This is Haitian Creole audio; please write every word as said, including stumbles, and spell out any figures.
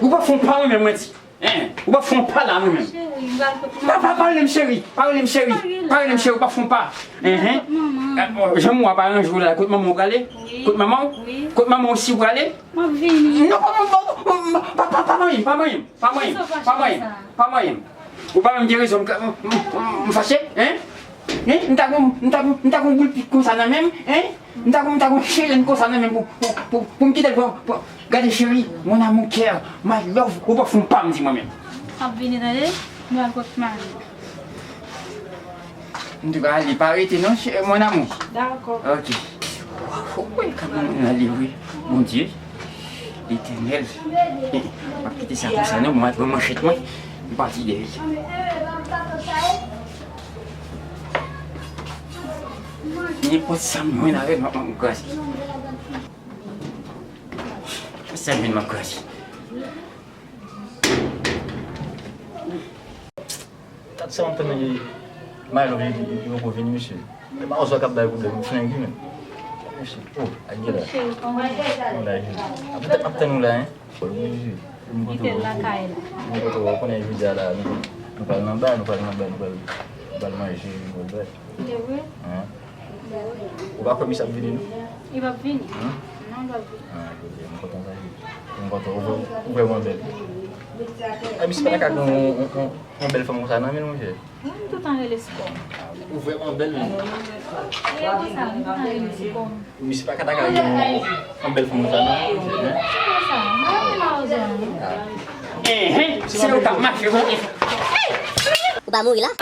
Ou pa fè yon pa mwen menm, mwen di. Hein? Ou pa fè yon pa la mwen menm. Cheri, m pral kot manman. Pa, pa, pa rele m cheri. Pa rele m cheri. Pa rele m cheri. Ou pa fè yon pa. Hein, hein? Kot manman. Jan mwen pa ranje w la, kot manman w prale? Wi. Kot manman w? Wi. Kot manman w si w prale? M ap vini. Non, pa, pa, pa manyen m, pa manyen m, pa manyen m, pa manyen m, pa manyen m. Ou pa menm gen rezon, m, m, m, m fache, hein? Hein? M ta gon, m ta gon, m ta gon boul pik konsa nan men m, hein? M ta gon, m ta gon chelèn konsa nan men m pou, pou, pou, pou m kite l pran, pran. Gade cheri, mon amour cœur, my love, ou pa fè yon pa m di mwen menm. M ap vini tande, m pral kot manman. M te ka ale, pa rete non, chè, mon amour. Dakò. Ok. Waw, wè kòman moun ale vre. Bondye, Letènèl. M ap kite sa konsa non, mwen pran manchèt mwen, m pati dèyè. Nenpòt sa m jwenn avè l, m ap, m ap kraze. Nenpòt sa m jwenn, m ap kraze. Gad sa m ap tann, Mayo li, li, li poko vini, mesye. E pa ozwa k ap bay pwoblèm, frengi menm. Mesye, oh, ak gè la. Cheri, kòman w ye? Mwen la, jodi. Ap, ap tann ou la, hein? Bon, mesye, m kontan wè w. Kite l lakay la. M kontan wè w. Konnen jodi a la, nou, nou pral nan ba, nou pral nan ba, nou pral, nou pral manje, nou pral bay. Se vre? Hein? Ou pa kwè misye ap vini, non? Li p ap vini. Hein? Non, li p ap vini. Ah, jodi a, m kontan sa, jodi. M kontan, ou vrè-, ou vrèman bèl. Ah, misye pa ta ka gen yon, yon, yon, yon bèl fanm konsa nan men l, monchè. Mwen, m toutan rele Sikòm. Ou vrèman bèl, menm. Li konsa, m toutan rele Sikòm. Misye pa ka ta ka gen yon, yon bèl fanm konsa nan men l, monchè, hein? Ki konsa? M pa rele Mawozo, non. Ah. Enhen, se ou k ap mache, monchè. Ou pa mouri la?